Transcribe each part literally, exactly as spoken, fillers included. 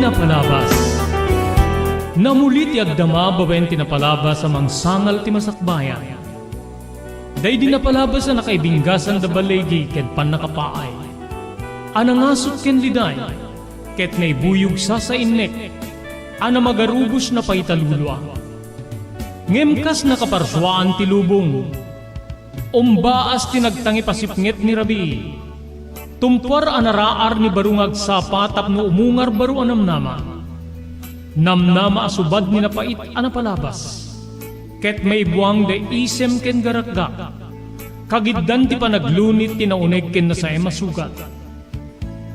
Napalabas. Namuli ti agdama babaen ti napalabas a mangsangal ti masakbayan. Daydi napalabas a nakaibinggasan da balegi ken pannakapaay, a nangasut ken liday, ket naibuyog sasainnek, a namagarubos napaita lulua. Ngem kas nakaparsuaan ti lubong, umbaas ti nagtangipasipnget ni Rabii. Tumpuar a naraar ni baro nga agsapa tapno umungar baro a namnama. Namnama a subad ni napait a napalabas. Ket maibuang da isem ken garakgak. Kagiddan ti panaglunit ti nauneg ken nasaem a sugat.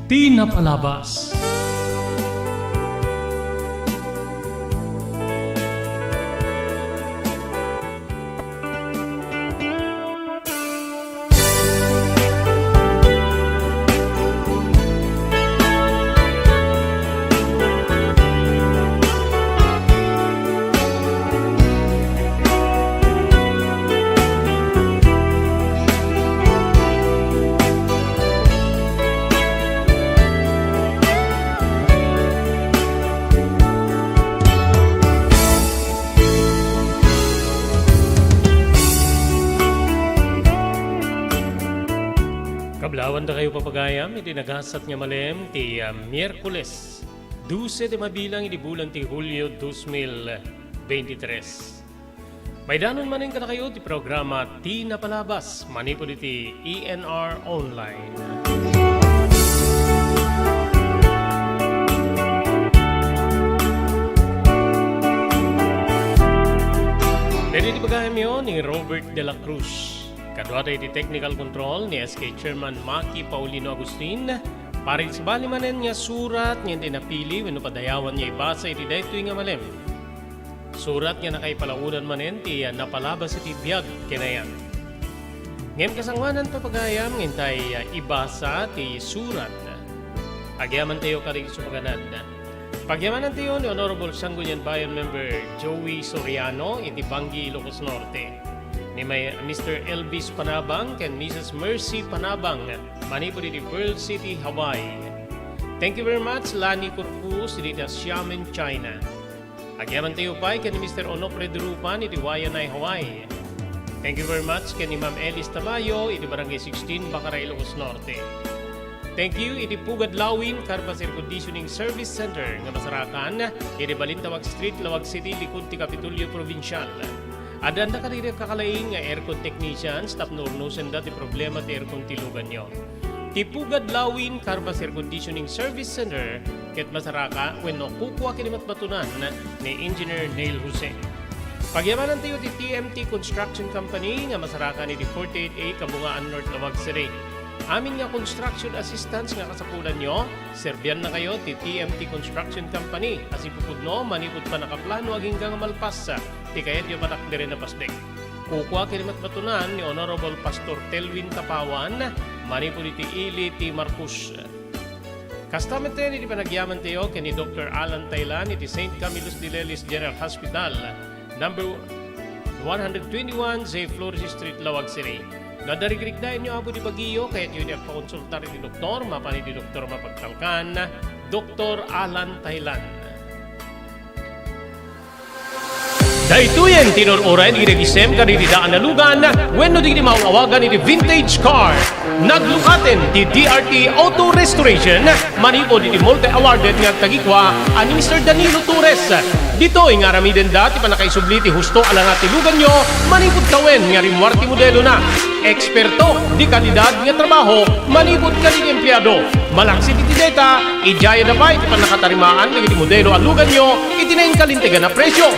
Ti napalabas. Kablawandakayo, papagayam, iti nagasat nga malem ti, ah, Miyerkules, dose ti mabilang iti bulan ti Hulio, dos mil beintitres. Maidanon manen kadakayo ti programa Ti Napalabas manipud iti E N R Online. Daydi ti pagayamyo ni Robert de la Cruz. Kaduada iti technical control ni S K Chairman Maki Paulino Agustin. Para iti sabali manen nga surat nga intay napili wenno padayawan nga ibasa iti daytoy nga malem. Surat nga nakaipalaodan manen ti napalabas iti biag ken ayat. Ngem kasangoanan, papagayam, nga intay ibasa ti surat. Agyamantayo kadi isu maganad. Pagyamanantayo ni Honorable Sangguniang Bayan Member Joey Soriano iti Bangui, Ilocos Norte, ni May-, Mister Elvis Panabang ken Missus Mercy Panabang manipud iti Pearl City, Hawaii. Thank you very much, Lani Corpus, dita Xiamen, China. Agyamantayo pay ken ni Mister Onofre Durupan iti Waianae, Hawaii. Thank you very much ken ni Ma'am Elis Tabayo iti Barangay sixteen, Bacara, Ilocos Norte. Thank you iti Pugad Lawin Carbas Air Conditioning Service Center nga masarakan iti Balintawak Street, Laoag City, likud ti Kapitolyo Probinsial. Addaanda kadagiti kakalaing nga aircon technicians tapno urnosenda ti problema ti aircon ti luganyo. Ti Pugad Lawin Carbas Air Conditioning Service Center ket masaraka wenno kukua ken ni matmatunan ni Engineer Neil Jose. Pagyamanantayo ti T M T Construction Company nga masarakan iti forty-eight A Kabungaan North, Laoag City. Amin nga construction assistance nga kasapulanyo, serbiannakayo ti T M T Construction Company a sipupudno manipud pannakaplano agingga nga malpas ti kayatyo patakderen a pasdek. Kukua ken ni matmatunan ni Honorable Pastor Telwin Tapawan manipud iti ili ti Marcos. Kasta metten iti panagyamantayo ken ni Doktor Alan Taylan iti Saint Camillus de Lelis General Hospital, number one hundred twenty-one J Flores Street, Laoag City. No adda rigrikdaenyo, Apo, ti bagiyo, kayatyo iti agpakonsultar iti doktor, mapan iti doktor mapagtalkan, Doktor Alan Taylan. Daytoyen ti inur-uray dagiti nagisem kadagiti daan a lugan wenno dagiti maaw-awagan iti vintage car. Naglukaten ti D R T Auto Restoration manipud iti multi-awarded nga agtagikua a ni Mister Danilo Torres. Ditoy nga aramidenda ti pannakaisubli ti husto a langa ti luganyo manipud tawen nga rimmuar ti modelona. Eksperto, di kalidad nga trabaho manipud kadagiti empleado. Malaksid iti dayta, idiayada pay ti pannakatarimaan dagiti modelo a luganyo iti nainkalintegan a presio.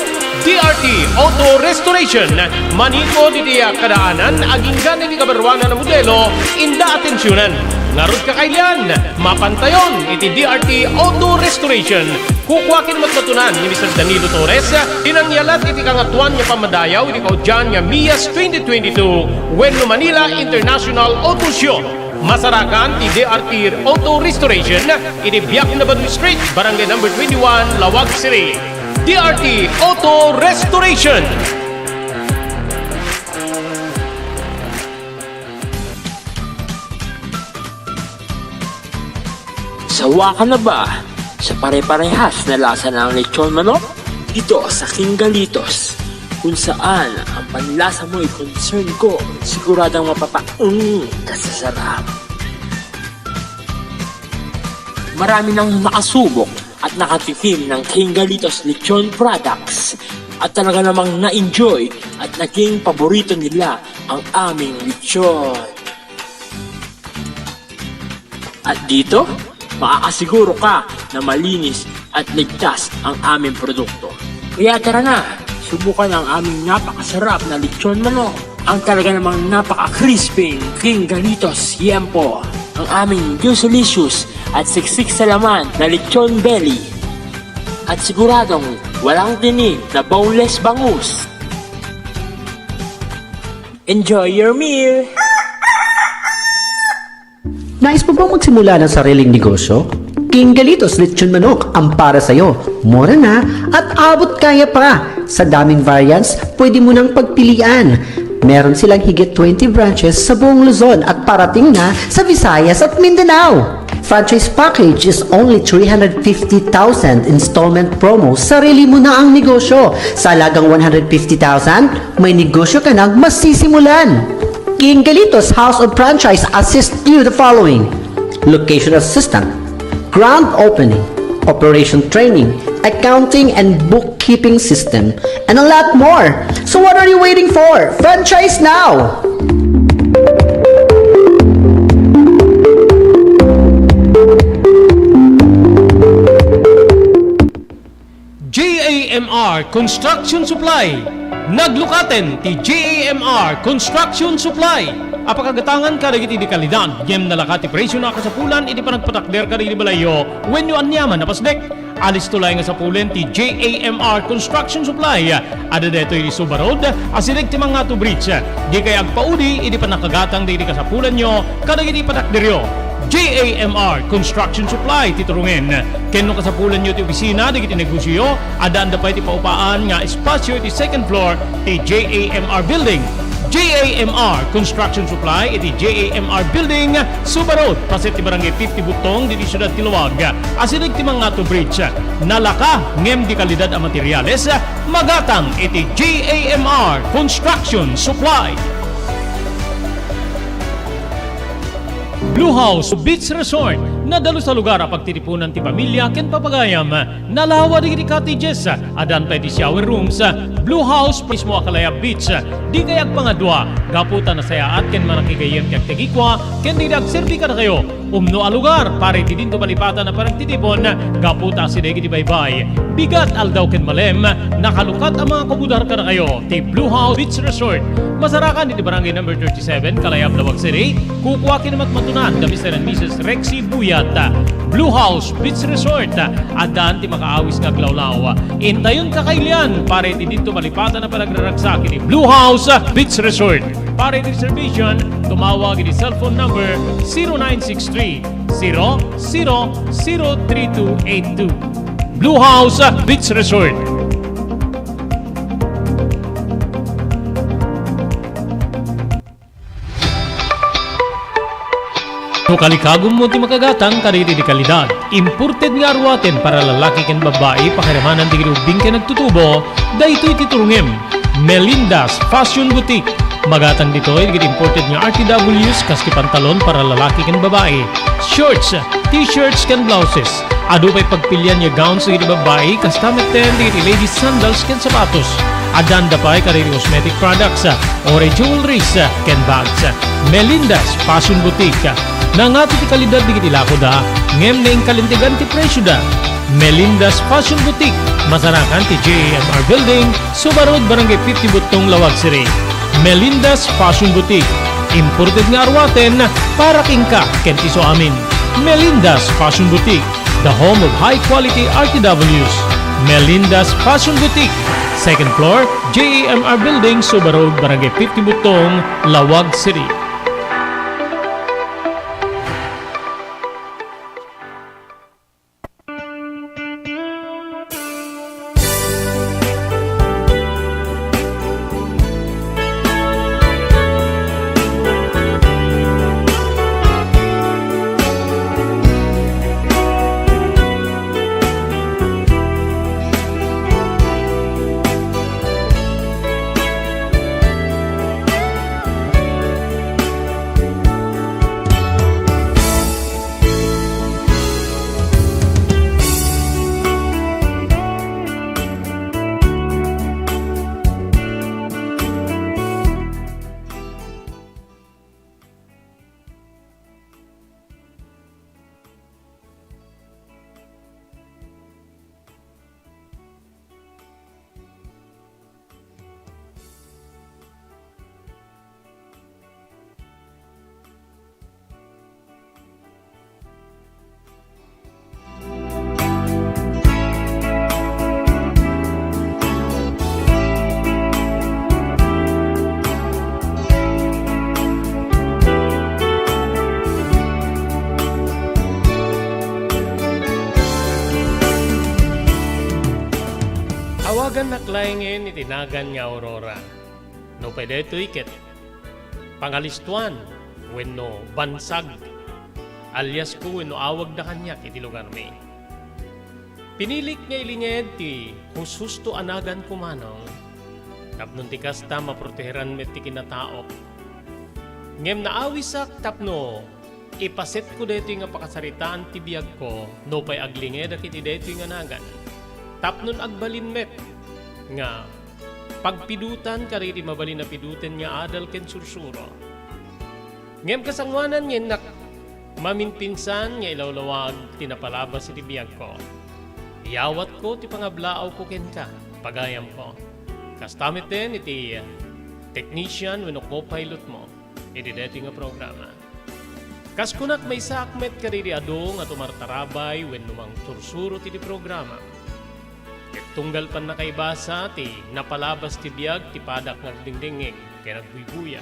D R T Auto Restoration, manipud iti kadaanan agingga iti kabaruanan a modelo, inda atensionan. Ngarud, kakailian, mapantayon iti D R T Auto Restoration. Kukua ken matmatunan ni Mister Danilo Torres ti nangyalat iti Kangatoan nga Pammadayaw iti kaudian nga MIAS twenty twenty-two wenno Manila International Auto Show. Masarakan ti D R T Auto Restoration iti Biak na Badwi Street, Barangay Number twenty-one, Laoag City. D R T Auto Restoration. Sawa ka na ba? Sa pare-parehas na lasa ng lechon manok dito sa King Galitos, kung saan ang panlasa mo'y concern ko, siguradong mapapaung ka sa sarap. Marami nang nakasubok at nakatikim ng King Galitos Lechon Products at talaga namang na-enjoy at naging paborito nila ang aming lechon. At dito, makakasiguro ka na malinis at ligtas ang aming produkto. Kaya tara na, subukan ang aming napakasarap na lechon manok, ang talaga namang napaka-crispy King Galitos Yempo, ang aming juicy-licious at siksik sa laman na lechon belly. At siguradong walang tinik na boneless bangus. Enjoy your meal! Nais mo bang magsimula ng sariling negosyo? King Galitos Lechon Manok ang para sa'yo. Mura na at abot kaya pa. Sa daming variants, pwede mo nang pagpilian. Meron silang higit twenty branches sa buong Luzon at parating na sa Visayas at Mindanao. Franchise package is only three hundred fifty thousand, installment promo, sarili mo na ang negosyo. Sa halagang one hundred fifty thousand, may negosyo ka nang masisimulan. King Galitos House of Franchise assist you the following: location assistant, grand opening, operation training, accounting and bookkeeping system, and a lot more. So what are you waiting for? Franchise now! J A M R Construction Supply. Naglukaten ti J A M R Construction Supply. Apakagatangan kadagiti di kalidad, ngem nalaka ti presyo na kasapulan iti panagpatakder kadagiti balayyo wenno aniaman a pasdek. Alisto laeng nga sapulen ti J A M R Construction Supply. Adda daytoy iti Suba Road, asideg ti Mangato Bridge. Dikay agpaudi iti pannakagatang dagiti kasapulanyo kadagiti patakderyo. J A M R Construction Supply ti turungen. Ken no kasapulanyo ti opisina dagiti negosioyo, addaan da pay ti paupaan nga espasio iti second floor ti J A M R Building. J A M R Construction Supply iti J A M R Building, Suba Road, paset ti Barangay fifty Butong, ditoy siudad ti Laoag. Asideg ti Mangato Bridge. Nalaka ngem di kalidad a materiales, magatang iti J A M R Construction Supply. Blue House Beach Resort, nadalus a lugar a pagtitipunan ti pamilia ken papagayam. Nalawa dagiti cottages, addaan pay ti shower rooms. Blue House mismo a Kalayab Beach. Dikay agpangadua, gapu ta nasayaat ken manakigayyem ti agtagikua ken dagiti agserbi kadakayo. Umno a lugar para iti dinto malipatan a panagtitipon gapu ta asideg iti baybay. Bigat, aldaw ken malem, nakalukat a mangakubudar kadakayo ti Blue House Beach Resort. Masarakan iti Barangay Number thirty-seven, Kalayab, Laoag City. Kukua ken matmatunan da Mister and Missus Rexy Buyat. Blue House Beach Resort, addaan ti makaawis nga aglawlaw. Intayon kakailian para iti dinto malipatan a panagraragsak iti Blue House Beach Resort. Para iti reservation, tumawag iti cellphone number zero nine six three, zero zero zero three two eight two. Blue House Beach Resort. No kalikagummo ti makagatang kadagiti di kalidad, imported nga aruaten para lalaki ken babbai, pakiramanan dagiti ubbing ken agtutubo, daytoy ti turungem. Melinda's Fashion Boutique. Magatang ditoy dagiti imported nga R T Ws kas ti pantalon para lalaki ken babbai, shorts, t-shirts ken blouses. Adu pay pagpilian nga gowns dagiti babbai, kasta metten dagiti ladies sandals ken sapatos. Addaanda pay kadagiti cosmetic products, uray jewelries, ken bags. Melinda's Fashion Boutique. Nangato ti kalidad dagiti lakoda, ngem naingkalintegan ti presioda. Melinda's Fashion Boutique, masarakan ti J A M R Building, Suba Road, Barangay fifty Butong, Laoag City. Melinda's Fashion Boutique. Imported nga aruaten para kenka ken ti isuamin. Melinda's Fashion Boutique, the home of high quality R T Ws. Melinda's Fashion Boutique, second floor, J A M R Building, Suba Road, Barangay fifty Butong, Laoag City. Awagannak laengen iti nagan nga Aurora. Nupay daytoy ket pangalistoan wenno bansag, aliasko wenno awagda kaniak iti lugarmi. Pinilik nga ilinged ti hushusto a naganko, manong, tapno ti kasta maproteheran met ti kinataok. Ngem naawisak tapno ipasetko daytoy nga pakasaritaan ti biagko nupay aglingedak iti daytoy nga nagan, tapnon agbalin met nga pagpidotan kadagiti mabalin a pidoten nga adal ken sursuro. Ngem kasangoanan nga innak maminpinsan nga ilawlawag ti napalabas iti biagko. Iyawatko ti pangablaawko kenka, pagayamko. Kasta metten iti technician wenno co-pilotmo iti daytoy nga programa. Kas kunak, maysaak met kadagiti adu nga tumartarabay wenno mangsursuro iti programa. Ket tunggal pannakaibasa ti napalabas ti biag ti padak nga agdengdengngeg ken agbuybuya,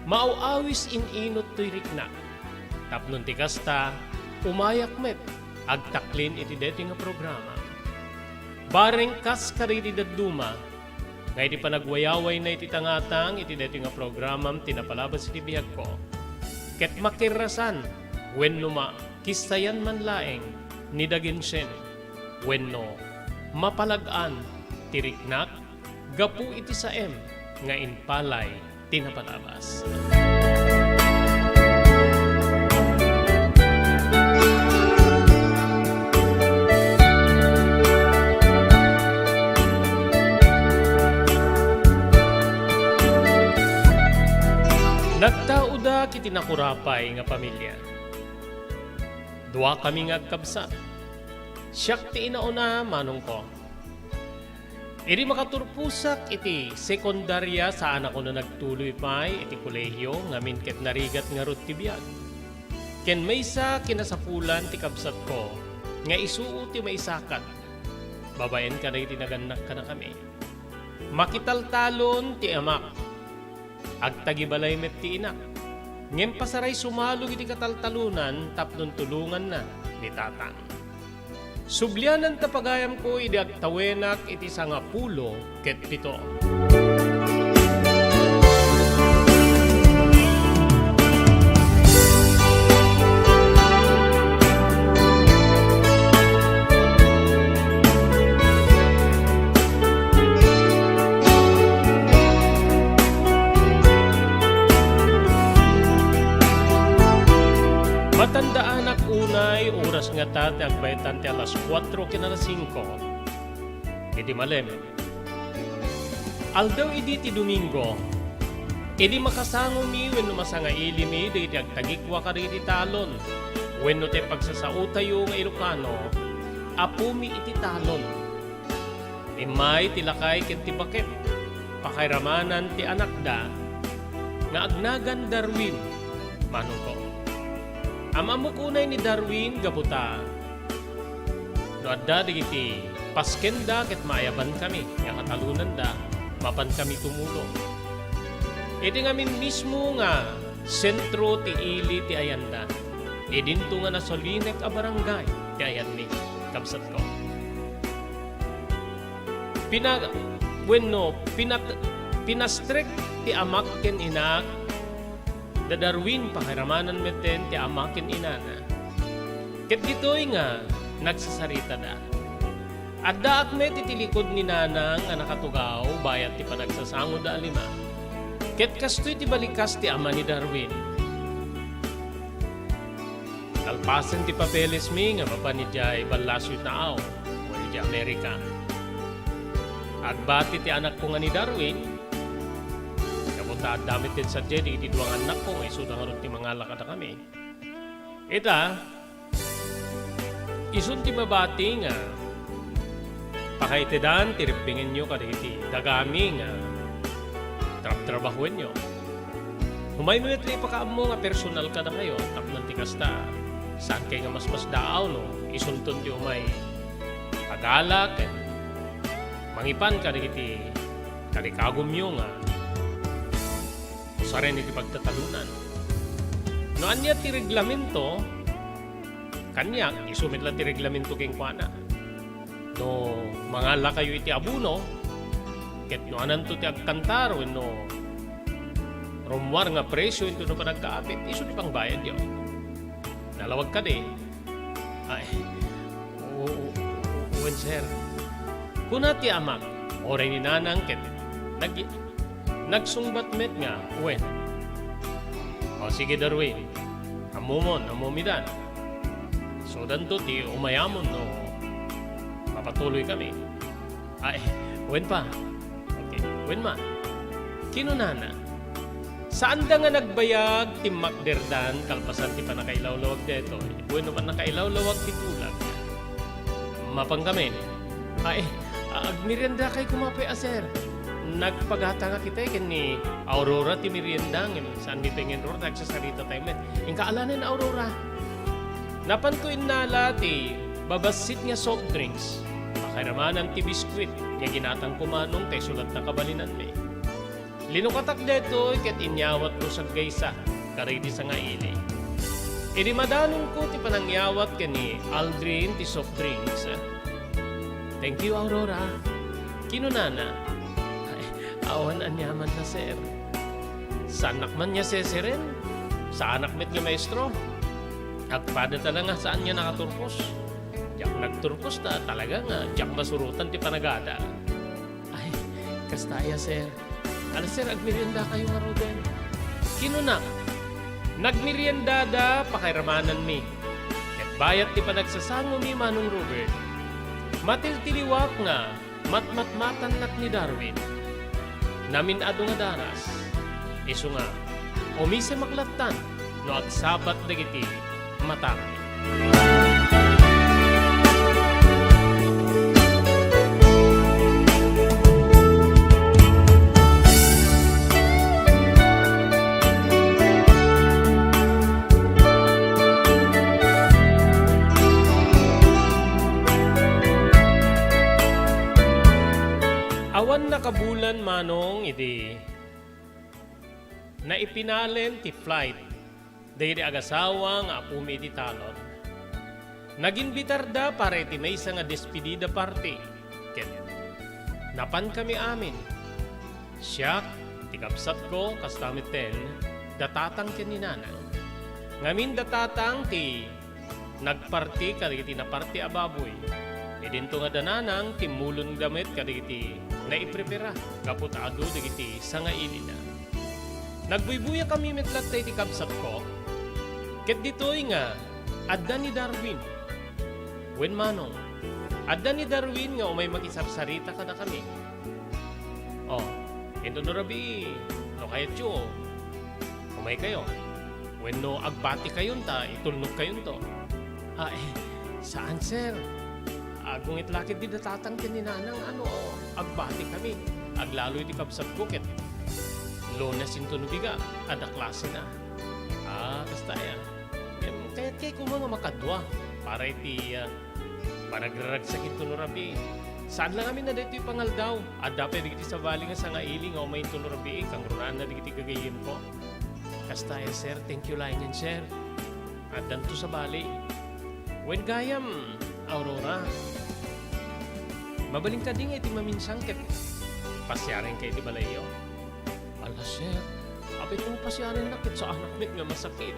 maaw-awis in-inut toy riknak. Tapno ti kasta, umayak met agtaklin iti daytoy nga programa. Bareng kas kadagiti dadduma, nga idi panagwayawayna iti tangatang iti daytoy nga programam ti napalabas iti biagko, ket makerrasan wenno makissayan man laeng ni dagensen wenno mapalag-an ti riknak gapu iti saem nga impalay ti napalabas. Nagtaodak iti nakurapay nga pamilia. Duakami nga agkabsat. Siak ti inauna, manongko. Idi makaturposak iti sekundaria, saanakon a nagtuloy pay iti kolehio ngamin ket narigat ngarud ti biag. Ken maysa, kinasapulan ti kabsatko nga isuo ti maisakat babaen kadagiti nagannak kadakami. Makitaltalon ti amak. Agtagibalay met ti inak, ngem pasaray sumalog iti kataltalonan tapno tulonganna ni tatang. Sublianan ta pagayamko idi agtawenak iti sangapulo ket pito. Matandaanak unay, oras ngata ti agbaetan ti alas kuatro ken alas singko iti malem. Aldaw idi ti Domingo, idi makasangomi wenno masangailimi dagiti agtagikua kadagiti talon wenno ti pagsasaotayo nga Ilocano, apomi iti talon. Immay ti lakay ken ti baket, pakairamanan ti anakda nga agnagan Darwin, manongko. Am-ammok unay ni Darwin gapu ta no adda dagiti paskenda ket maayabnkami nga katalonanda, mapankami tumulong. Iti ngamin mismo nga sentro ti ili ti ayanda, idinto nga nasalinek a barangay ti ayanmi, kabsatko. Pina-, wenno, pinak-, pinastrek ti amak ken inak da Darwin, pakairamanan metten ti ama ken inana. Ket ditoy nga nagsasaritada. Addaak met iti likud ni nanang a nakatugaw bayat ti panagsasangoda a lima. Ket kastoy ti balikas ti ama ni Darwin. Kalpasen ti papelesmi nga mapan idiay Ballasios Naaw, wenno idiay Amerika, agbati ti anakko nga ni Darwin, gapu ta adda met ti sadiay dagiti dua nga annakko nga isuda ngarud ti mangala kadakami. Ita, isun ti mabati nga pakaitedan ti ribbengenyo kadagiti dagami nga trabtrabahuenyo. Umaymi met nga ipakaammo nga personal kadakayo, tapno ti kasta, saankay nga masmasdaaw no isunton ti umay agala ken mangipan kadagiti tarikagumyo nga usaren iti pagtatalonan. No ania ti reglamento, kaniak, isu met la ti reglamento kenkuana. No mangalakayo iti abono, ket no ananto ti agkantar wenno rummuar nga presio intono panagkaapit, isu ti pangbayadyo. Nalawag kadi? Ay, o-, o-, o-, wen, sir. Kuna ti amak, uray ni nanang ket nag-, nagsungbat met nga wen. O, sige, Darwin. Ammomon, ammomidan. Sudanto ti umayamon no mapatuloy kami. Ay, wen pa. Okay, wen man. Kinunana, saanda nga nagbayag ti makderdan kalpasan ti pannakailawlawag daytoy wenno pannakailawlawag ti tulag. Mapan kami. Ay, agmeriendakay koma pay a, sir. Nagpagatangak itay ken ni Aurora ti merienda, ngem saanmi pay nga inrurot, agsasarita tayo met. Inka alanen, Aurora. Napanko innala ti babassit nga soft drinks. Pakairamanan ti biskuit nga ginatangko manong ta isu latta kabalinanmi. Linukatak daytoy ket inyawatko saggaysa kadagiti sangaili. Idi madanonko ti panangyawat ken ni Aldrin ti soft drinks, "Thank you, Aurora," kinunana. Ay, awan aniaman la, sir. Saannak man nga sesiren. Saanak met nga maestro. Agpadata la nga saan nga nakaturkos. Diak nagturkos ta talaga nga diak masurotan ti panagadal. Ay, kasta aya, sir. Ala, sir, agmeriendakayo ngaruden. Kinuna, nagmeriendada, pakiramananmi. Ket bayat ti panagsasangomi, Manong Robert, matiltiliwak nga matmatmatannak ni Darwin. Namin-adu nga daras, isu nga, umisemak lattan no agsabat dagiti matami. Awan nakabulan, Manong, idi naipinalen ti flight dagiti agasawa nga apomi iti talon. Naginbitarda para iti maysa nga despedida party, ket napankami amin. Siak, ti kabsatko, kasta metten da tatang ken ni nanang. Ngamin da tatang ti nagparti kadagiti naparti a baboy. Idinto nga da nanang, timmulongda met kadagiti naiprepara gapu ta adu dagiti sangailina. Nagbuybuyakami met latta iti kabsatko, ket ditoy nga adda ni Darwin. Wen, Manong, adda ni Darwin nga umay makisarsarita kadakami. O, intono rabii, no kayatyo, umaykayo. Wenno agbatikayon ta itulnogkayonto. Ay, saan, sir. Agungit la ketdi da tatang ken ni nanang, ano, agbatikami. Aglalo iti kabsatko ket Lunes intono bigat, adda klasena. A, kasta aya. Em, kayatkay koma nga makadua para iti, a, panagraragsak intono rabii. Saan la ngamin a daytoy pangaldaw. Adda pay dagiti sabali nga sangaili nga umay intono rabii, kangrunaanna dagiti gagayyemko. Kasta aya, sir. Thank you laengen, sir. Addanto sabali. Wen gayam, Aurora. Mabalin kadi nga iti maminsan ket pasiarenka iti balayyo? Ala, sir, apay koma pasiarennak ket saanak met nga masakit.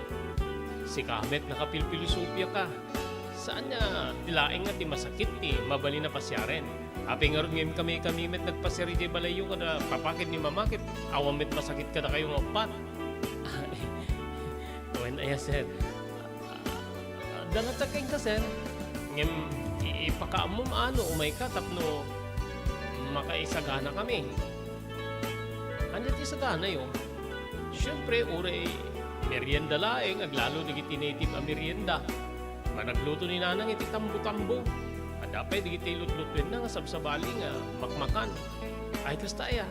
Sika met nakapilpilosopiaka. Saan nga ti laeng nga ti masakit ti mabalin a pasiaren? Apay ngarud nga kami, kami met nagpasiar idiay balayyo kada papa ken ni mama ket awan met masakit kadakayo nga uppat? Wen aya, sir. Dalatak kenka, sir. Ngem, i-, ipakaammom a no umayka tapno makaisaganakami. Ania ti saganayo? Siempre, uray merienda laeng, aglalo dagiti native a merienda. Managluto ni Nanang iti tambo-tambo. Adda pay dagiti lutlutuenna nga sabsabali nga makmakan. Ay, kasta aya.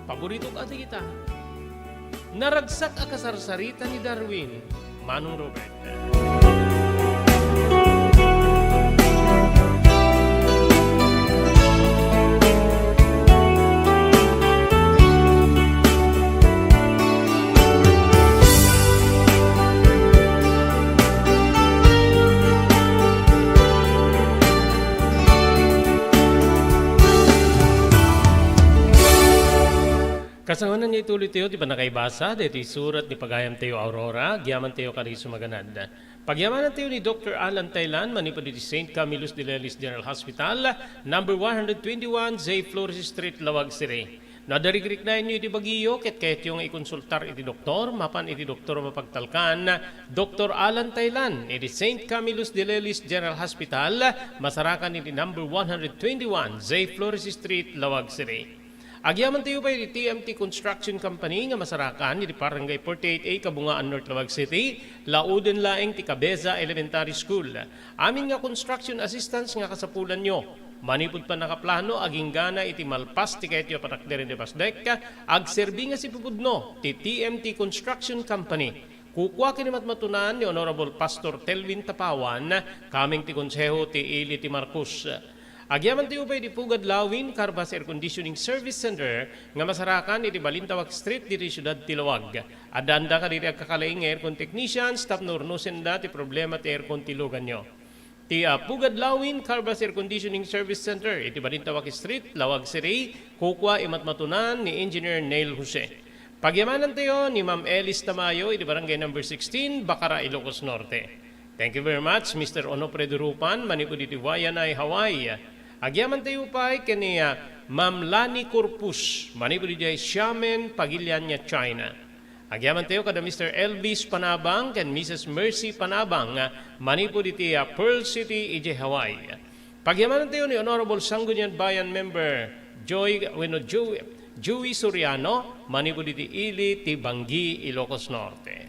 Paboritok a dagita. Naragsak a kasarsarita ni Darwin, Manong Robert. Kasangonan nga ituloy tayo ti pannakaibasa daytoy surat ni pagayam tayo Aurora, agyaman tayo kadi sumaganad. Pagyamanantayo ni Doctor Alan Taylan, manipud iti Saint Camillus de Lelis General Hospital, number one hundred twenty-one J Flores Street, Laoag City. No adda rikriknaenyo iti bagiyo ket kayatyo nga ikonsultar iti doktor, mapan iti doktor a mapagtalkan, Doctor Alan Taylan, iti Saint Camillus de Lelis General Hospital, masarakan iti number one hundred twenty-one J Flores Street, Laoag City. Agyaman tayo pay iti T M T Construction Company nga masarakan iti Barangay forty-eight A, Kabungaan, North Laoag City, lauden laeng ti Cabeza Elementary School. Amin nga construction assistance nga kasapulanyo. Manipud pannakaplano, aginggana iti malpas ti kayatyo a panakder iti pasdek, agserbi nga sipupudno ti T M T Construction Company. Kukua ken matmatunan ni Honorable Pastor Telvin Tapawan, kameng ti Konseho ti Ili ti Marcos. Agyaman tayo pay iti Pugad Lawin Carbas Air Conditioning Service Center nga masarakan iti Balintawak Street ditoy siudad ti Laoag. Addaanda kadagiti agkakalaing nga aircon technicians tapno urnosenda ti problema ti aircon ti luganyo. Ti, ah, Pugad Lawin Carbas Air Conditioning Service Center iti Balintawak Street, Laoag City, kukua imatmatunan ni Engineer Neil Jose. Pagyamanantayo ni Ma'am Elis Tamayo iti Barangay Number sixteen, Bacara, Ilocos Norte. Thank you very much, Mister Onofre Durupan, manipud iti Waianae, Hawaii. Agyamantayo pay ken ni, ah, Ma'am Lani Corpus, manipud iti Xiamen, Pagilian, China. Agyamantayo kada Mister Elvis Panabang ken Missus Mercy Panabang, ah, manipud iti, ah, Pearl City, Hawaii. Pagyamanantayo ni Honorable Sangguniang Bayan Member Joy, wenno Joy, Joey Soriano, manipud iti Ili ti Banggi, Ilocos Norte.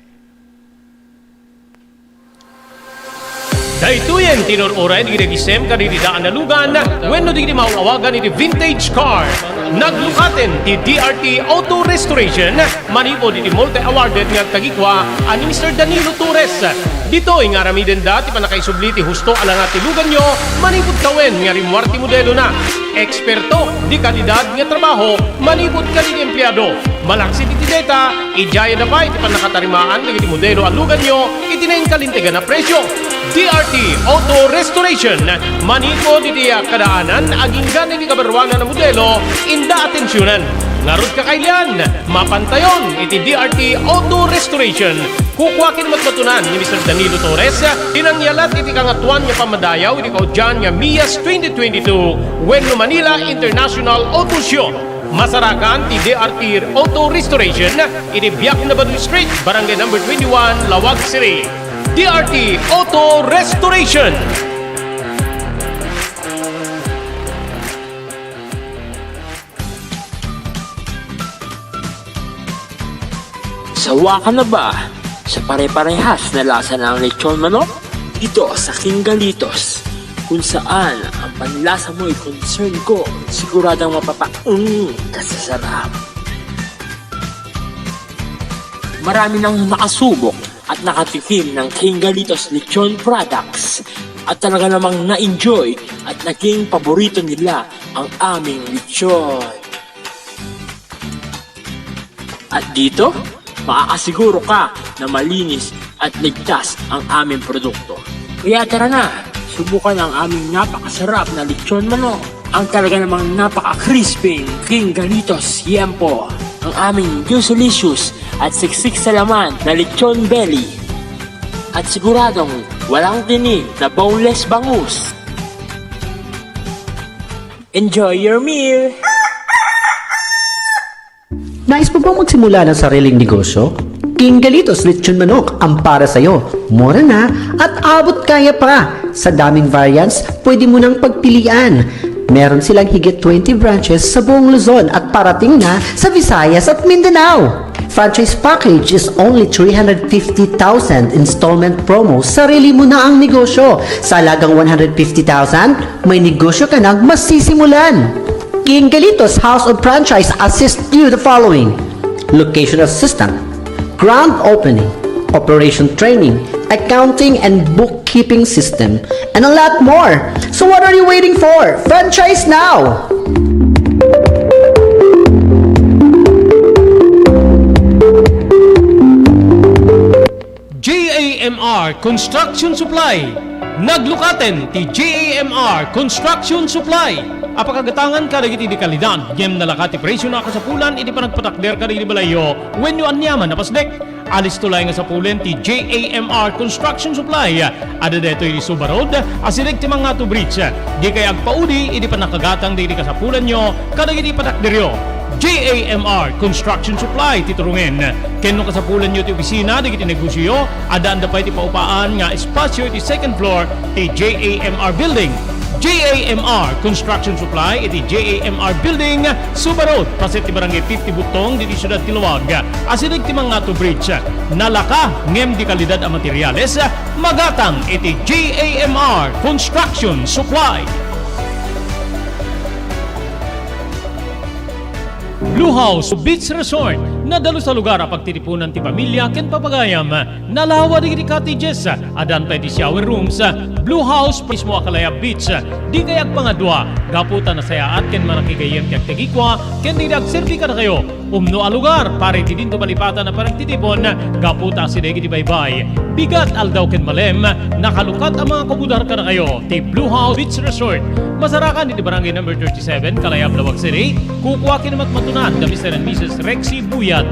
Daytoyen ti inur-uray dagiti nagisem kadagiti daan a lugan wenno dagiti maaw-awagan iti vintage car. Naglukaten ti D R T Auto Restoration manipud iti multi-awarded nga agtagikua a ni Mister Danilo Torres. Ditoy nga aramidenda ti pannakaisubli ti husto a langa ti luganyo manipud tawen nga rimmuar ti modelona. Eksperto, de kalidad nga trabaho manipud kadagiti empleado. Malaksid iti deta, idiayada pay ti pannakatarimaan dagiti modelo a luganyo iti nainkalintegan a presio. D R T Auto Restoration, manipud iti kadaanan agingga iti kabaruanan a modelo, inda atensionan. Ngarud, kakailian, mapantayon iti D R T Auto Restoration. Kukua ken matmatunan ni Mister Danilo Torres ti nangyalat iti Kangatoan nga Pammadayaw iti kaudian nga Mias twenty twenty-two wenno Manila International Auto Show. Masarakan ti D R T Auto Restoration iti Biak na Badu Street, Barangay Number twenty-one, Laoag City. D R T Auto Restoration. Sawa ka na ba sa pare-parehas na lasa ng lechon manok? Dito sa King Galitos, kung saan ang panlasa mo'y concern ko, siguradong mapapaung ka sa sarap. Marami nang nakasubok at nakatikim ng King Galitos Lechon Products at talaga namang na-enjoy at naging paborito nila ang aming lechon. At dito, makakasiguro ka na malinis at ligtas ang aming produkto. Kaya tara na, subukan ang aming napakasarap na lechon manok, ang talaga namang napaka-crispy King Galitos Yempo, ang aming juicy-licious at siksik sa laman na lechon belly. At siguradong walang tinik na boneless bangus. Enjoy your meal! Nais mo bang magsimula ng sariling negosyo? King Galitos Lechon Manok ang para sa'yo. Mura na at abot kaya pa. Sa daming variants, pwede mo nang pagpilian. Meron silang higit twenty branches sa buong Luzon at parating na sa Visayas at Mindanao. Franchise package is only three hundred fifty thousand, installment promo, sarili mo na ang negosyo. Sa halagang one hundred fifty thousand, may negosyo ka nang masisimulan. King Galitos House of Franchise assist you the following: location assistant, grand opening, operation training, accounting and bookkeeping system, and a lot more. So what are you waiting for? Franchise now! J A M R Construction Supply. Naglukaten ti J A M R Construction Supply a pakagatangan kadagiti di kalidad, ngem nalaka ti presiona a kasapulan iti panagpatakder kadagiti balayyo wenno aniaman a pasdek. Alisto laeng a sapulen ti J A M R Construction Supply. Adda daytoy iti Suba Road, asideg ti Mangato Bridge. Dikay agpaudi iti pannakagatang dagiti kasapulanyo kadagiti patakderyo. J A M R Construction Supply ti turongen. Ken no kasapulanyo ti opisina dagiti negosioyo, addaan da pay ti paupaan nga espasio iti second floor ti J A M R Building. J A M R Construction Supply iti J A M R Building, Suba Road, paset ti Barangay fifty Buttong, ditoy siudad ti Laoag. Asideg ti Mangato Bridge. Nalaka ngem di kalidad a materiales, magatang iti J A M R Construction Supply. Blue House Beach Resort, nadalus a lugar a pagtitipunan ti pamilia ken papagayam. Nalawa dagiti cottages, addan pay ti shower rooms. Blue House mismo a Kalayab Beach. Dikay agpangadua, gapu ta nasayaat ken manakigayyem ti agtagikua ken dagiti agserbi kadakayo. Umno a lugar para iti dinto malipatan a panagtitipon, gapu ta asideg iti baybay. Bigat, aldaw ken malem, nakalukat a mga kumudar kadakayo ti Blue House Beach Resort. Masarakan iti Barangay Number thirty-seven, Kalayab, Laoag City. Kukua ken matmatunan da Mister and Missus Rexy Buyat.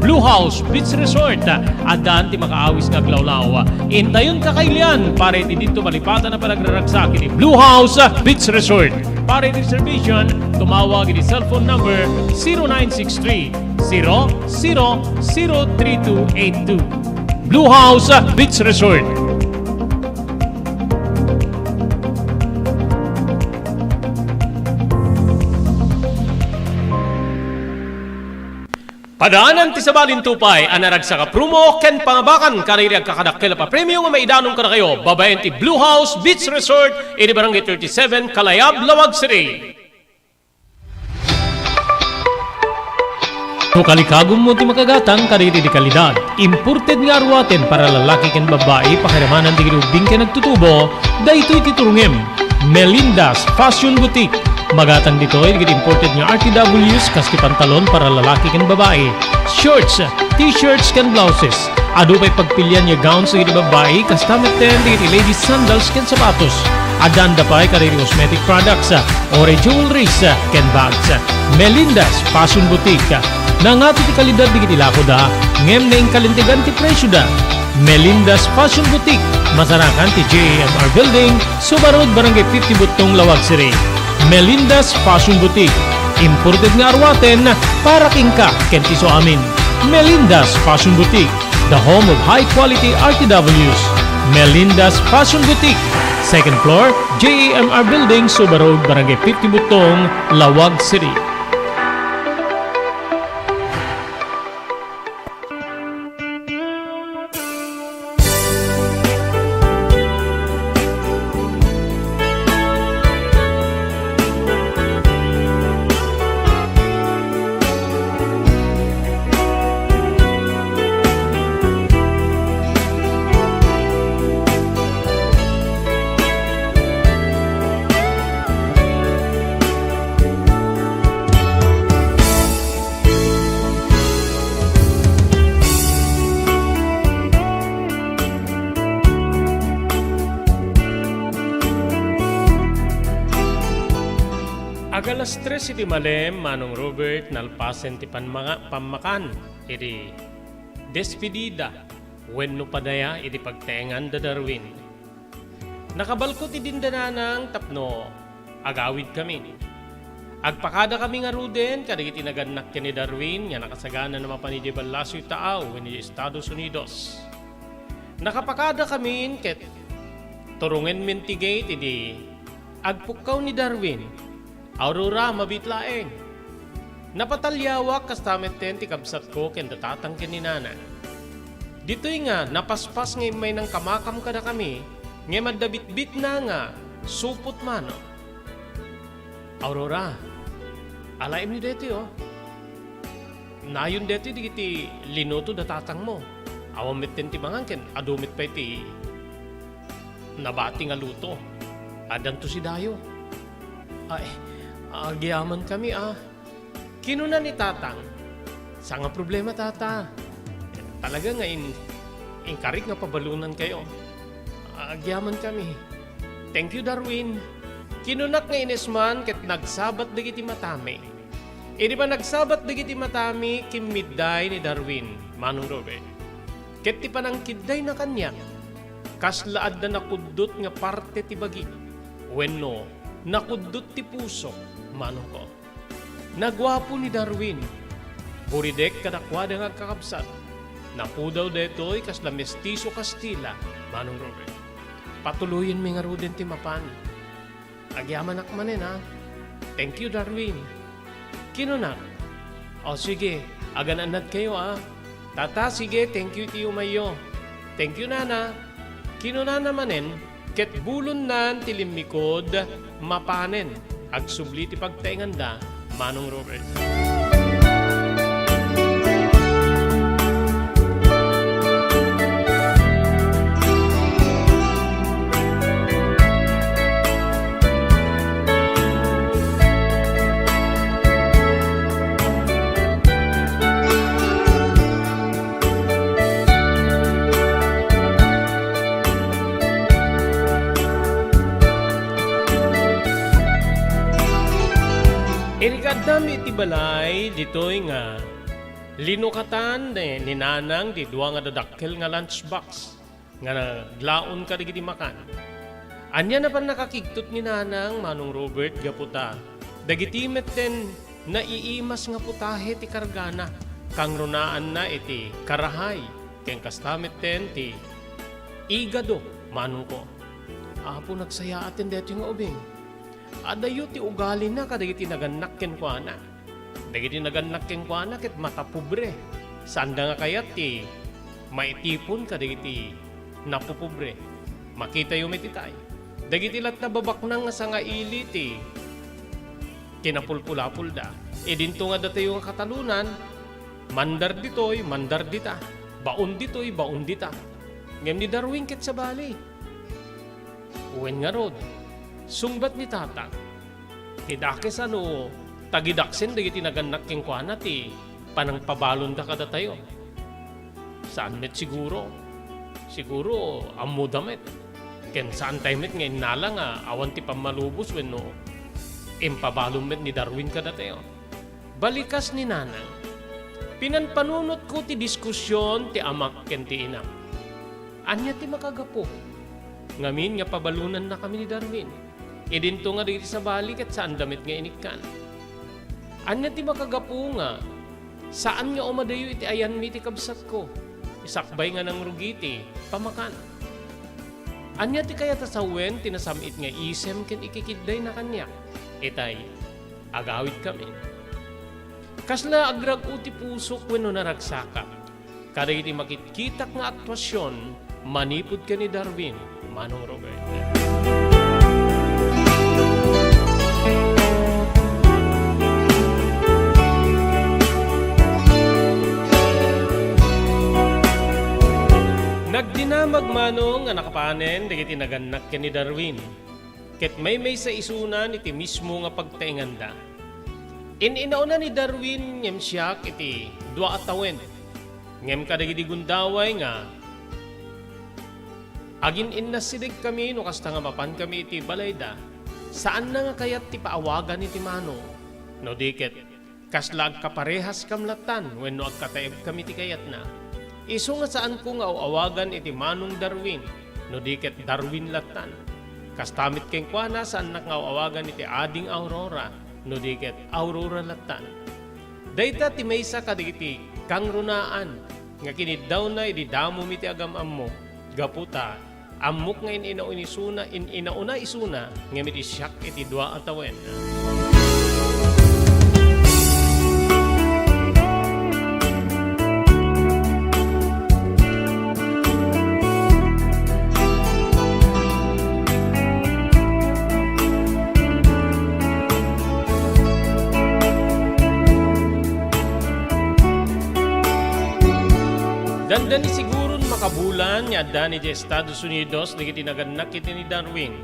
Blue House Beach Resort, addaan ti makaawis nga aglawlaw. Intayon kakailian para iti dinto malipatan a panagraragsak iti Blue House Beach Resort. Para iti reservation, tumawag iti cellphone number zero nine six three, zero zero zero three two eight two. Blue House Beach Resort. Padaanan ti sabali ti upay a naragsak a promo ken pangabakan kadagiti agkakadakkel a papremio nga maidanon kadakayo babaen ti Blue House Beach Resort iti Barangay thirty-seven, Kalayab, Laoag City. No kalikagummo ti makagatang kadagiti di kalidad, imported nga aruaten para lalaki ken babbai, pakiramanan dagiti ubbing ken agtutubo, daytoy ti turongem. Melinda's Fashion Boutique. Magatang ditoy dagiti imported nga R T Ws, kas ti pantalon para lalaki ken babai, shorts, t-shirts ken blouses. Adu pay pagpilian nga gowns dagiti babbai, kasta metten dagiti ladies sandals ken sapatos. Addan da pay kadagiti cosmetic products, ore jewelries, ken bags. Melinda's Fashion Boutique. Nangato ti kalidad dagiti lakoda, ngem naingkalintegan ti presioda. Melinda's Fashion Boutique, masarakan ti J A M R Building, Suba Road, Barangay fifty Buttong, Laoag City. Melinda's Fashion Boutique, imported nga aruaten para kenka ken ti isuamin. Melinda's Fashion Boutique, the home of high quality R T Ws. Melinda's Fashion Boutique, second floor, J A M R Building, Suba Road, Barangay fifty Buttong, Laoag City. Agalas tres iti malem, Manong Robert, nalpasen ti panmanga-, pammakan iti despedida wenno padaya iti pagtaengan da Darwin. Nakabalko ti dindananang tapno agawidkami. Agpakadakami ngaruden kadagiti nagannak ken ni Darwin nga nakasaganana mapan idiay ballasiw taaw wenno idiay Estados Unidos. Nakapakadakamin ket turongenmin ti gate idi agpukkaw ni Darwin. Aurora, mabiit laeng. Napataliawak kasta metten ti kabsatko ken da tatang ken ni nana. Ditoy nga napaspas nga immaynang kamakam kadakami, ngem adda bitbitna nga supot manok. Aurora, alaem ni daytoy, oh. Nayon daytoy dagiti linuto da tatangmo. Awan metten ti mangan ken adu met pay ti nabati nga luto. Addanto si Dayo. Ay, agyamankami a. Kinuna ni Tatang, "Saan nga problema, Tata? Talaga nga in-, inkarik nga pabalonankayo. Agyamankami. Thank you, Darwin. Kinunak nga inesman ket nagsabat dagiti matami. Idi panagsabat dagiti matami, kimmidday ni Darwin, Manong Robert. Ket ti panangkiddayna kaniak, kasla adda nakuddut nga parte ti bagi, wenno nakuddut ti pusok, manongko. Naguapo ni Darwin. Buridek kadakuada nga agkakabsat. Napudaw daytoy kasla mestizo Kastila, Manong Robert. Patuloyenmi ngaruden ti mapan. Agyamanak manen, a. Thank you, Darwin. Kinunak, "O, sige, agan-annadkayo, a. Tata, sige, thank you iti umayyo. Thank you, nana." Kinunana manen, ket bulonnan ti limmikod mapanen. Agsubli ti pagtaenganda, Manong Robert. Iri kaaddami iti balay ditoy nga linukatan ni, ni Nanang ti dua nga dadakkel nga lunchbox nga naglaon kadagiti makan. Ania a pannakakigtot ni Nanang, Manong Robert, gapu ta dagiti metten naiimas nga putahe ti kargana, kangrunaanna iti karahay, ken kasta metten ti igado, manongko. Apo, nagsayaaten daytoy nga ubing. Adayo ti ugalina kadagiti nagannak kenkuana. Dagiti nagannak kenkuana ket matapobre. Saanda nga kayat ti maitipon kadagiti napopobre. Makitayo met itay. Dagiti latta babaknang nga sangaili ti kinapulpulapolda. Idinto nga datayo nga katalonan, mandar ditoy, mandar dita. Baon ditoy, baon dita. Ngem ni Darwin ket sabali. Wen ngarud, sungbat ni Tatang, ti dakes a no tagidaksen dagiti nagannak kenkuana ti panangpabalonda kadatayo. Saan met siguro. Siguro, ammoda met. Ken saantay met nga innala nga awan ti pammalubos wenno impabalon met ni Darwin kadatayo. Balikas ni Nanang, pinanpanunotko ti diskusion ti amak ken ti inak. Ania ti makagapu ngamin nga pabalonannakami ni Darwin? Idinto nga dagiti sabali ket saanda met nga inikkan. Ania ti makagapu nga saan nga umadayo iti ayanmi ti kabsatko, sakbay nga nangrugi ti pamakan? Ania ti kayat a sawen ti nasam-it nga isem ken ikikiddayna kaniak? Itay, agawidkami. Kasla agrag-o ti pusok wenno naragsakak kadagiti makitkitak nga aktuasion manipud ken ni Darwin, Manong Robert. Nagdinamag, Manong, nga nakapanen dagiti nagannak ken ni Darwin. Ket maymaysa isunan iti mismo nga pagtaenganda. In-inauna ni Darwin ngem siak iti dua a tawen. Ngem kadagidi gundaway nga agin-innassidegkami no kasta nga mapankami iti balayda, saanna nga kayat ti paawagan iti mano, no di ket kasla agkaparehaskam lattan wenno agkataebkam iti kayatna. Isu nga saanko nga aw-awagan iti Manong Darwin, no di ket Darwin lattan. Kasta met kenkuana, saannak nga aw-awagan iti Ading Aurora, no di ket Aurora lattan. Dayta ti maysa kadagiti kangrunaan nga kiniddawna idi damom iti agam-ammo, gapu ta ammok nga in-inauna isuna, in-inauna isuna, ngem iti siak iti dua a tawen. Dandani siguron makabulan nga adda idiay Estados Unidos dagiti nagannak iti ni Darwin.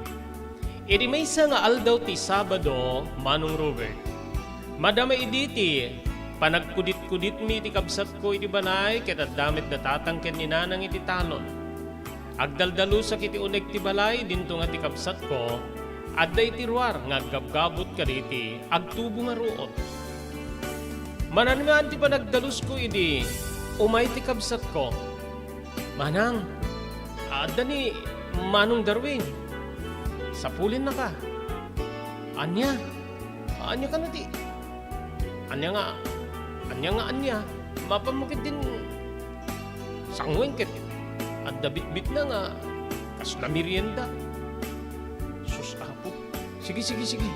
Iti maysa nga aldaw ti Sabado, Manong Robert, madama idi ti panagkudit-kuditmi iti kabsatko iti balay ket adda met da Tatang ken ni Nanang iti talon. Agdaldalusak iti uneg ti balay, dinto nga ti kabsatko, adda iti ruar nga aggabgabut kadagiti agtubo nga ruot. Mananman ti panagdalusko idi umay ti kabsatko. "Manang, adda ni Manong Darwin. Sapulinnaka." "Ania? Ania kano ti, ania nga, ania nga ania? Mapanmo ketdin sanguen ket adda bitbitna nga kasla merienda." Sus, Apo. Sige, sige, sige.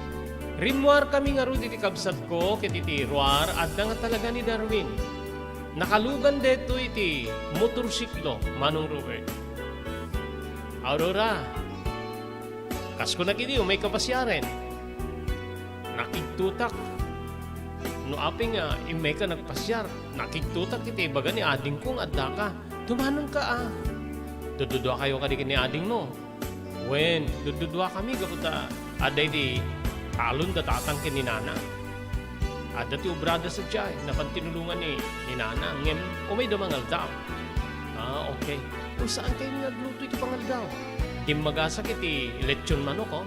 Rimmuarkami ngarud iti kabsatko ket iti ruar adda nga talaga ni Darwin. Nakalugan daytoy iti motorsiklo, Manong Robert. "Aurora, kas kunak idi umay ka pasiaren?" "Nakigtotak. No apay nga immayka nagpasiar, nakigtotak iti ibaga ni adingko nga addaka. Dumanonka a." "Dudduduakayo kadi ken ni adingmo?" "Wen, dudduduakami gapu ta adda iti talon da tatang ken ni nanang. Adda ti obrada sadiay, napan tinulongan ni, ni nanang, ngem umayda mangaldaw." "Ah, okay. Uy, saankayo nga agluto iti pangaldaw? Dimmagasak iti lechon manok, oh.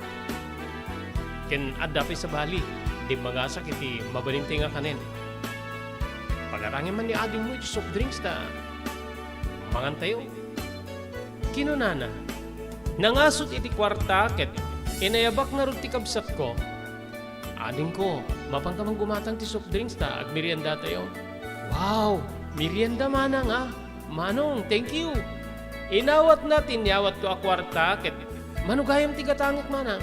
Ken adda pay sabali, dimmagasak iti mabalin tayo nga kanen. Pagarangen man ni adingmo iti soft drinks ta mangantayo." Kinunana, nangasut iti kuarta ket inayabak ngarud ti kabsatko. "Adingko, mapanka man gumatang ti soft drinks ta agmeriendatayo." "Wow, merienda manang a. Manong, thank you." Inawatna ti inyawatko a kuarta ket, "Mano gayam ti gatangek, manang?"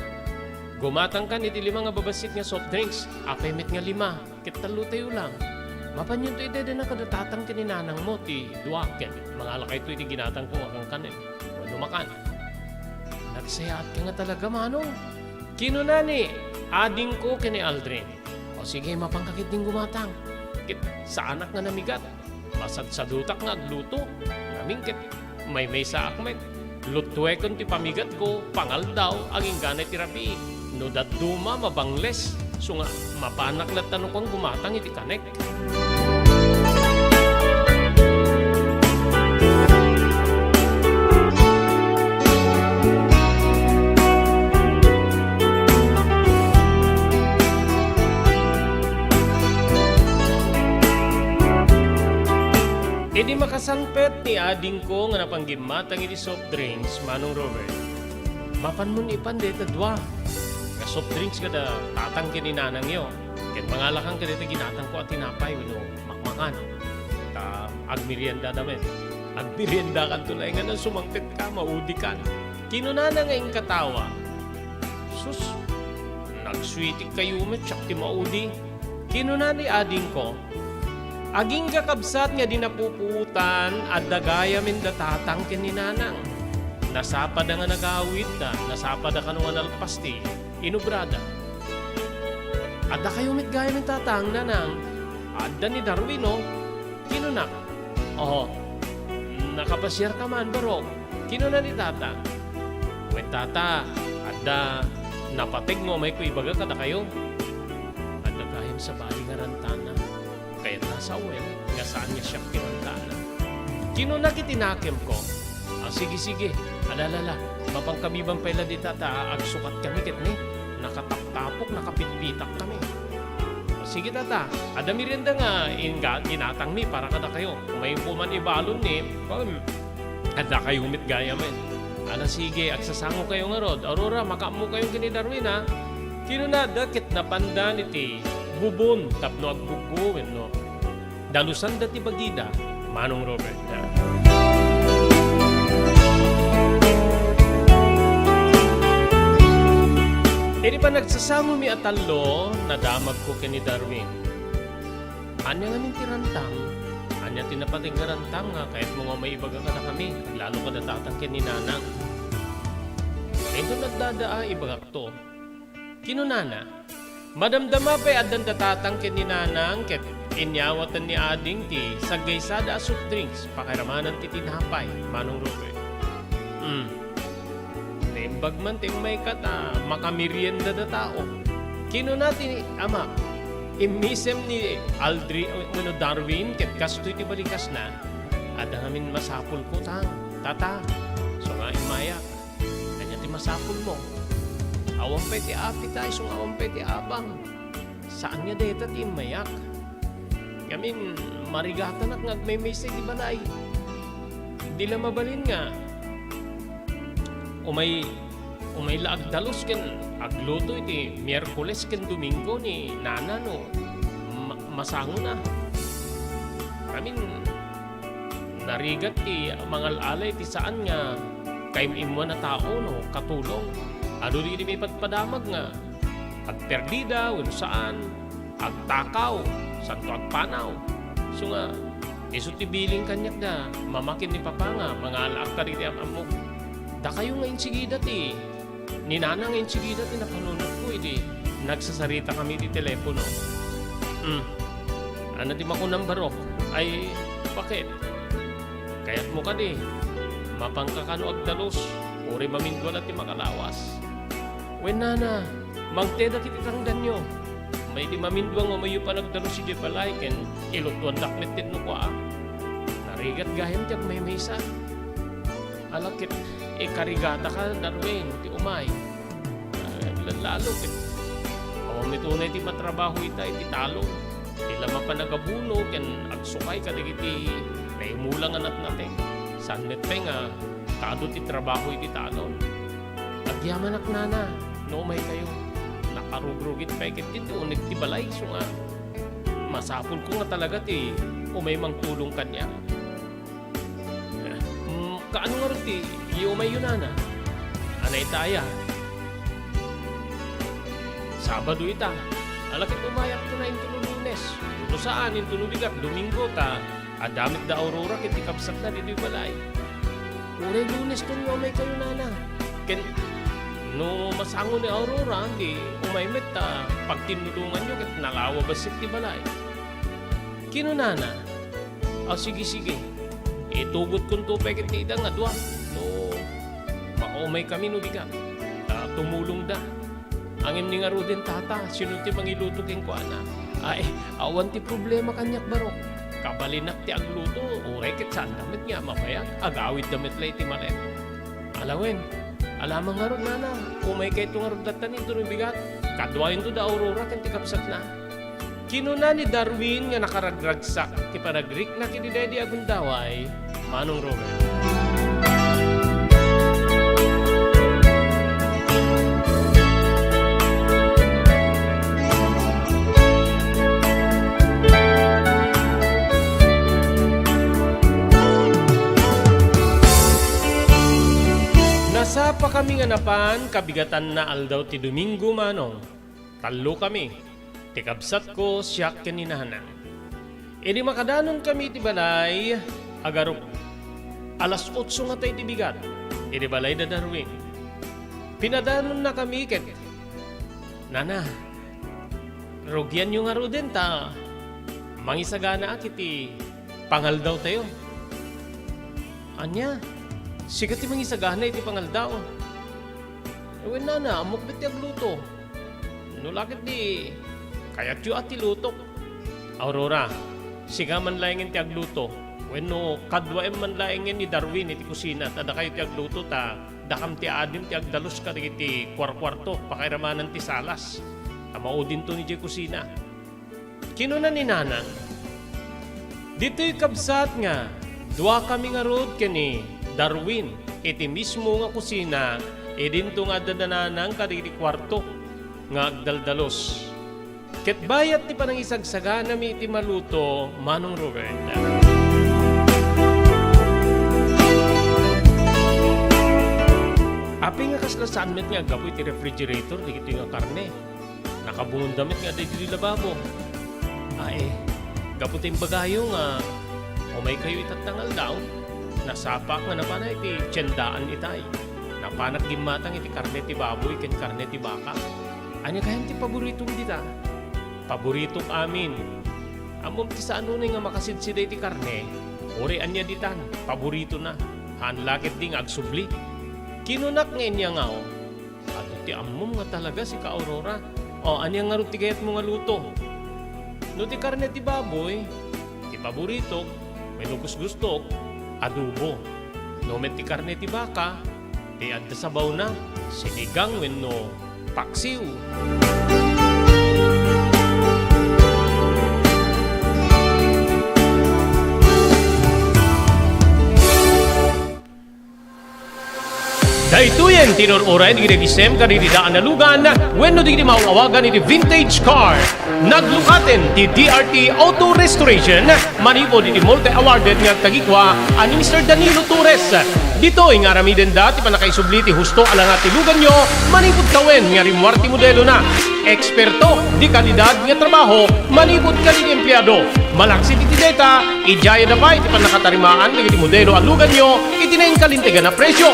"Gumatangkan iti lima nga babassit nga soft drinks. Apay met nga lima? Ket tallotayo lang. Mapanyon to iti dayna kada tatang ken ni nanangmo ti dua ket mangalakayto iti ginatangko nga kankanen. Wenno makan." "Nagsayaatka nga talaga, manong," kinuna ni adingko ken ni Aldrin. "O sige, mapanka ketdin gumatang. Ket saanak nga namigat. Masadsadutak nga agluto. Ngamin ket maymaysaak met. Lutuekon ti pamigatko, pangaldaw, agingganay ti rabii. No dadduma, mabangles. Isu nga, mapanak latta no kuan gumatang iti kanek." Idi makasangpet ni adingko nga napan gimmatang iti soft drinks, Manong Robert, mapanmon ipan dayta dua nga soft drinks kada tatang ken ni nanangyo, ket mangalakan kadayta ginatangko a tinapay wenno makmakan. Ta agmeriendada met. Agmeriendakanto laeng a sumangpetka, maudikan. Kinunana nga inkatawa, "Sus, nagsweetik kayo met, siak ti maudi." Kinuna ni adingko, "Agingga kabsat nga di napupuotan, adda gayamen da tatang ken ni nanang. Nasapada nga nagawid ta, nasapada kano nga nalpas ti inubrada." "Adda kayo met gayamen tatang, nanang. Adda ni Darwin, oh." Kinunak, "Oho, nakapasiarka man, barok?" Kinuna ni tata, "Wen, tata, adda napateg no umayko ibaga kadakayo. Adda gayam sabali nga rantana. Kayatna a sawen nga saan nga siak ti rantana." Kinunak iti nakemko, "Ah, sige, sige. Ala, ala, ala. Mapankami man pay la dita ta agsukatkami ket ni, nakataptapok, nakapitpitakkami." "Sige, tata. Adda merienda nga ingga-, ginatangmi para kadakayo. Umayko man ibalon ni, kuan, adda kayo met gayamen." "Ala, sige, agsasango kayo ngarud. Aurora, makaammo kayo ken ni Darwin, ha?" Kinunada ket napandan iti bubon tapno agbuggo wenno dalusanda ti bagida, Manong Robert. Idi panagsasangomi a tallo, nadamagko ken ni Darwin. "Ania ngamin ti rantang? Ania ti napateg nga rantang nga kayatmo nga maibaga kadakami, lalo kada tatang ken ni nanang?" Inton nagdada a, ibagakto. Kinunana, "Madamdama pay addan da tatang ken ni nanang ket inyawatan ni ading ti saggaysada a soft drinks, pakairamanan ti tinapay, Manong Robert." "Hmm. Naimbag man ti ummayka ta makamerienda da tao." Kinuna ti ama, "Immisem ni Aldri wenno Darwin ket kastoy ti balikasna. Adda ngamin masapulko, tang, tata. Isu nga Mayak. Kanya ti masapulmo. Awan pay ti appetite, isu nga awan pay ti abang. Saan nga dayta ti immayak. Ngamin, marigatanak nga agmaymaysa iti balay. Di la mabalin nga umay, umay la agdalus ken agluto iti Miyerkules ken Domingo ni Nana no ma-, masangona. Ngamin, narigat ti mangal-ala iti saan nga kaim-immuan a tao no katulong. Adu dagiti maipadpadamag nga agperdida wenno saan, agtakaw, santo agpanaw. Isu nga, isu ti bilin kaniak da, mama ken ni papa nga mangalaak kadagiti am-ammok. Dakayo nga insigida ti, ni nana nga insigida ti napanunotko idi nagsasaritakami iti telepono. Hmm. Ania ti makunam, barok? Ay, bakit? Kayatmo kadi, mapanka kano agdalus, uray mamindua la ti makalawas? Wen nana, mangted dagiti tangdanyo. Umay idi mamindua nga umayyo panagdalus idiay balay ken iluttuandak met ti nukua. Narigat gayam ti agmaymaysa. Ala ket ikarigataka, Darwin, ti umay. Ah, lalo ket awan met unay ti matrabaho ita iti talon. Ti la mapan agabuno ken agsukay kadagiti naimulang a natnateng. Saan met pay nga kaadu ti trabaho iti talon. Agyamanak, nana, no umaykayo. Nakarugrugit pay ket ti uneg ti balay, isu nga masapulko nga talaga ti umay mangtulong kaniak. Mm, kaano ngarud ti iumayyo, nana? Ania ita aya? Sabado ita. Ala ket umayakto na intono Lunes. No saan, intono bigat, Domingo, ta adda met da Aurora ken ti kabsatna ditoy balay. Uray Lunes ton nga umaykayo, nana. Ken no masango ni Aurora, di umay met ta pagtinnulonganyo ket nalawa bassit ti balay. Kinunana, "A, sige, sige. Itugotkonto pay ket ni ida nga dua no makaumaykami no bigat. Ta tumulongda. Ngem ni ngaruden, tata, sino ti mangiluto kenkuana?" "Ay, awan ti problema kaniak, barok. Kabalinak ti agluto, uray ket saanda met nga mabayag. Agawidda met la iti malet." "Ala wen, ala man ngarud, nana. Umaykayto ngarud latta intono bigat. Kaduayo da Aurora ken ti kabsatna." Kinuna ni Darwin nga nakaragragsak ti panagrikna ken ni Daddy a gundaway, Manong Robert. Nasapakami nga napan, kabigatanna aldaw ti Domingo, Manong. Tallokami, ti kabsatko, siak ken ni Nanang. Idi makadanongkami iti balay, agarup, alas otso ngata iti bigat, iti balay da Darwin. Pinadanonnakami ket, "Nana, rugianyo ngaruden ta mangisaganaak iti pangaldawtayo." "Ania? Sika ti mangisagana iti pangaldaw?" "Wen, nana, ammok met ti agluto. No la ket di, kayatyo a ti lutok." "Aurora, sika man laengen ti agluto. Wenno kaduaem man laengen ni Darwin iti kusina, ta dakayo ti agluto, ta dakam ti adim ti agdalus kadagiti kuarkuarto, pakairamanan ti salas, ta maudinto idiay kusina." Kinuna ni Nanang, "Ditoy kabsat nga duakami ngarud ken ni Darwin iti mismo nga kusina, idinto nga adda da Nanang kadagiti kuarto nga agdaldalus. Ket bayat ti panangisagsaganami iti maluto, Manong Robert." "Apay nga kasla saan met nga aggapu iti refrigerator dagitoy nga karne? Nakabungonda met nga adda ditoy lababo." "Ay, gapu ta imbagayo nga umaykayo itatta nga aldaw, nasapaak nga napana iti tiendaan itay. Napanak gimmatang iti karne ti baboy ken karne ti baka. Ania gayam ti paboritom dita?" "Paboritok amin. Ammom ti saan unay nga makasidsiday ti karne, uray ania ditan, paboritona. Haan la ketdi nga agsubli." Kinunak nga iniangaw, "Adu ti ammom nga talaga, sika Aurora. O, ania ngarud ti kayatmo nga luto?" "No ti karne ti baboy, ti paboritok, wenno gusgustok, adobo. No met ti karne ti baka, Ti adda sabawna, sinigang wenno paksiw. Daytoyen ti inur-uray dagiti agisem kadagiti daan a lugan wenno dagiti maaw-awagan iti vintage car. Naglukaten ti D R T Auto Restoration manipud iti multi-awarded nga agtagikua a ni Mister Danilo Torres. Ditoy nga aramidenda ti pannakaisubli ti husto a langa ti luganyo manipud tawen nga rimmuar ti modelona. Eksperto di kalidad nga trabaho manipud kadagiti empleado. Malaksid iti deta, idiayada pay ti pannakatarimaan dagiti modelo a luganyo iti nainkalintegan a presio.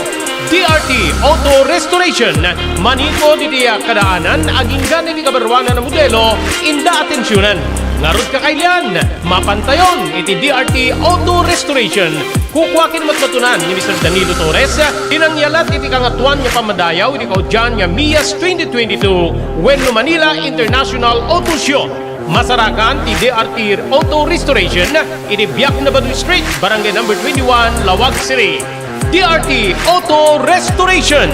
D R T Auto Restoration, manipud iti kadaanan agingga iti kabaruanan a modelo, inda atensionan. Ngarud, kakailian, mapantayon iti D R T Auto Restoration. Kukua ken matmatunan ni Mister Danilo Torres ti nangyalat iti Kangatoan nga Pammadayaw iti kaudian nga MIAS twenty twenty-two wenno Manila International Auto Show. Masarakan ti D R T Auto Restoration iti Biak na Badu Street, Barangay Number twenty-one, Laoag City. D R T Auto Restoration.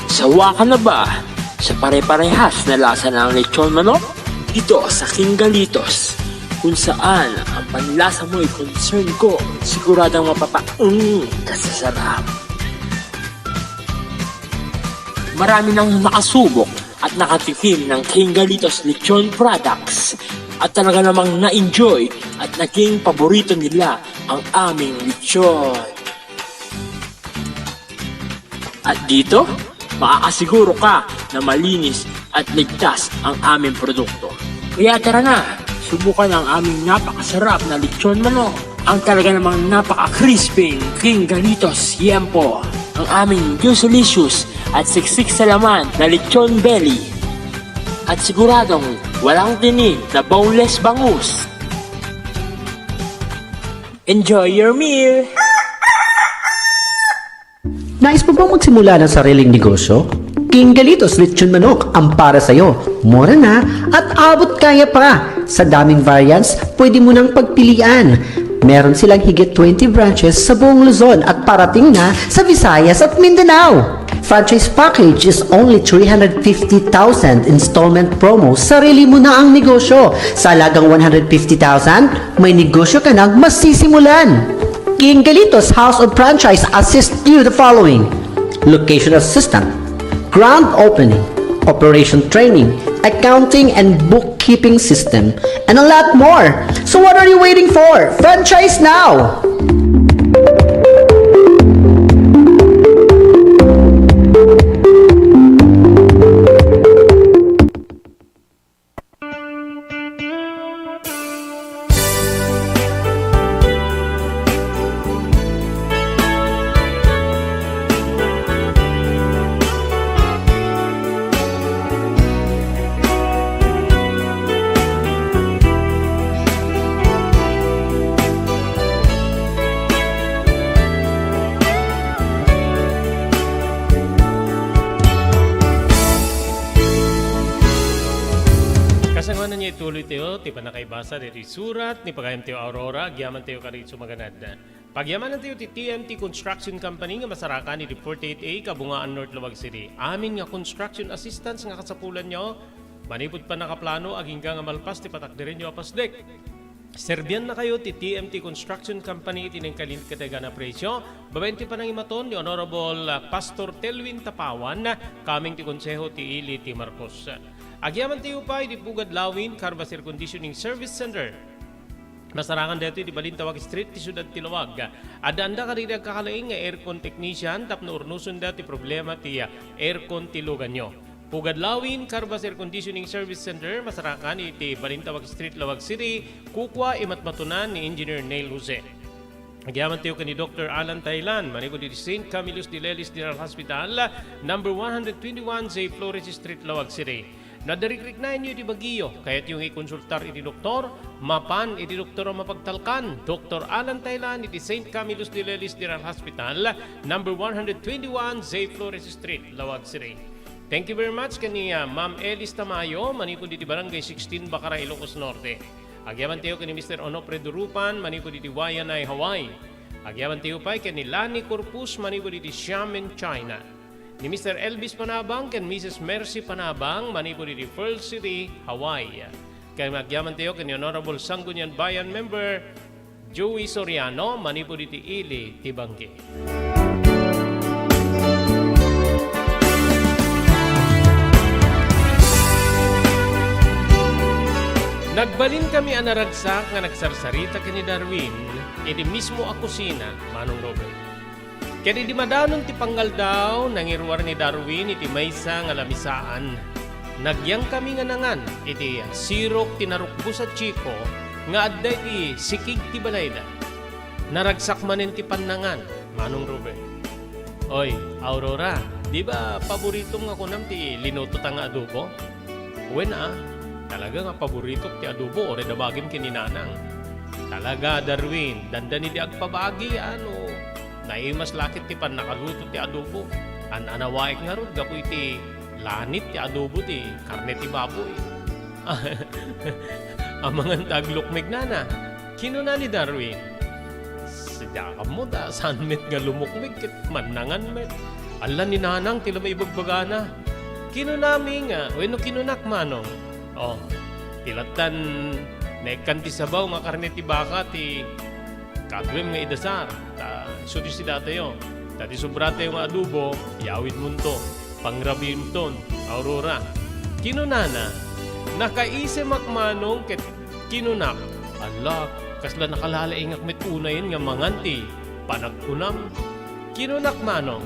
Sawa ka na ba sa pare-parehas na lasa ng lechon manok? Dito sa King Galitos, kung saan ang panlasa mo'y concern ko, siguradong mapapaung ka sa sarap. Marami nang nakasubok at nakatikim ng King Galitos Lechon Products at talaga namang na-enjoy at naging paborito nila ang aming lechon. At dito, makakasiguro ka na malinis at ligtas ang aming produkto. Kaya tara na, subukan ang aming napakasarap na lechon manok. Ang talaga namang napaka-crispy King Galitos Yempo. Ang aming juicy-licious at siksik sa laman na lechon belly. At siguradong walang tinik na boneless bangus. Enjoy your meal! Nais mo bang magsimula ng sariling negosyo? King Galitos Lechon Manok ang para sa'yo. Mura na at abot kaya pa. Sa daming variants, pwede mo nang pagpilian. Meron silang higit twenty branches sa buong Luzon at parating na sa Visayas at Mindanao. Franchise package is only three hundred fifty thousand installment promo, sarili mo na ang negosyo. Sa halagang one hundred fifty thousand, may negosyo ka nang masisimulan. King Galitos House of Franchise assist you the following: location assistant, grand opening, operation training, accounting and bookkeeping system, and a lot more. So what are you waiting for? Franchise now! Kasangoanan nga ituloy tayo ti pannakaibasa ditoy surat ni pagayamtayo Aurora, agyamantayo kadagiti sumaganad. Pagyamanantayo ti T M T Construction Company nga masarakan iti forty-eight A Kabungaan, North Laoag City. Amin nga construction assistance nga kasapulanyo, manipud pannakaplano agingga nga malpas ti patakderenyo a pasdek. Serbiannakayo ti T M T Construction Company iti nainkalintegan a presio, babaen ti panangimaton ni Honorable, ah, Pastor Telwin Tapawan, kameng ti Konseho ti Ili ti Marcos. Agyamantayo pay iti Pugad Lawin Carvas Air Conditioning Service Center. Masarakan daytoy iti Balintawak Street ti siudad ti Laoag. Addaanda kadagiti agkakalaing nga aircon technician tapno urnosenda ti problema ti, ah, aircon ti luganyo. Pugad Lawin Carvas Air Conditioning Service Center, masarakan iti Balintawak Street, Laoag City, kukua imatmatunan ni Engineer Neil Jose. Agyamantayo ken ni Doktor Alan Tailan, manipud iti Saint Camillus de Lelis General Hospital, number one hundred twenty-one J Flores Street, Laoag City. No adda rikriknaenyo iti bagio, kayatyo nga ikonsultar iti doktor, mapan iti doktor a mapagtalkan, Doktor Alan Tailan iti Saint Camillus de Lelis General Hospital, number one hundred twenty-one J Flores Street, Laoag City. Thank you very much ken ni, ah, Ma'am Elis Tamayo, manipud iti Barangay sixteen, Bacara, Ilocos Norte. Agyamantayo ken ni Mister Onofre Durupan manipud iti Waianae, Hawaii. Agyamantayo pay ken ni Lani Corpus manipud iti Xiamen, China. Ni Mister Elvis Panabang ken Missus Mercy Panabang manipud iti Pearl City, Hawaii. Ken agyamantayo ken ni Honorable Sangguniang Bayan Member Joey Soriano manipud iti ili ti banggi. Nagbalinkami a naragsak nga nagsarsarita ken ni Darwin iti mismo a kusina, Manong Robert. Ket idi madanon ti pangaldaw, nangiruar ni Darwin iti maysa nga lamisaan. Nagyangkami nga nangan iti sirok ti narukbos a chiko nga adda iti sikig ti balayda. Naragsak manen ti pannangan, Manong Robert. Oy, Aurora, di ba paboritom nga kunam ti linutota nga adobo? Wen a, talaga nga paboritok ti adobo, uray dabagim ken ni Nanang. Talaga, Darwin, dandani di agpabagi, ano, naimas la ket ti pannakaluto ti adobo. An-anawaek ngarud gapu iti lanit ti adobo ti karne ti baboy. Amangan ta aglukmeg, Nana. Kinuna ni Darwin, "Sadiak ammo ta saan met nga lumukmeg ket mannangan met. Ala ni Nanang ti la maibagbagana." Kinunami nga, wenno kinunak, Manong. Oh, ti lattan naikkan ti sabaw nga karne ti baka ti kaduem nga idasar. Ta isu ti sidatayo. Ta ti sobratayo nga adobo, iyawidmonto. Pangrabiimton, Aurora. Kinunana, nakaisimak, Manong, ket kinunak, "Ala, kasla nakalalaingak met unayen nga mangan ti panagkunam." Kinunak, Manong,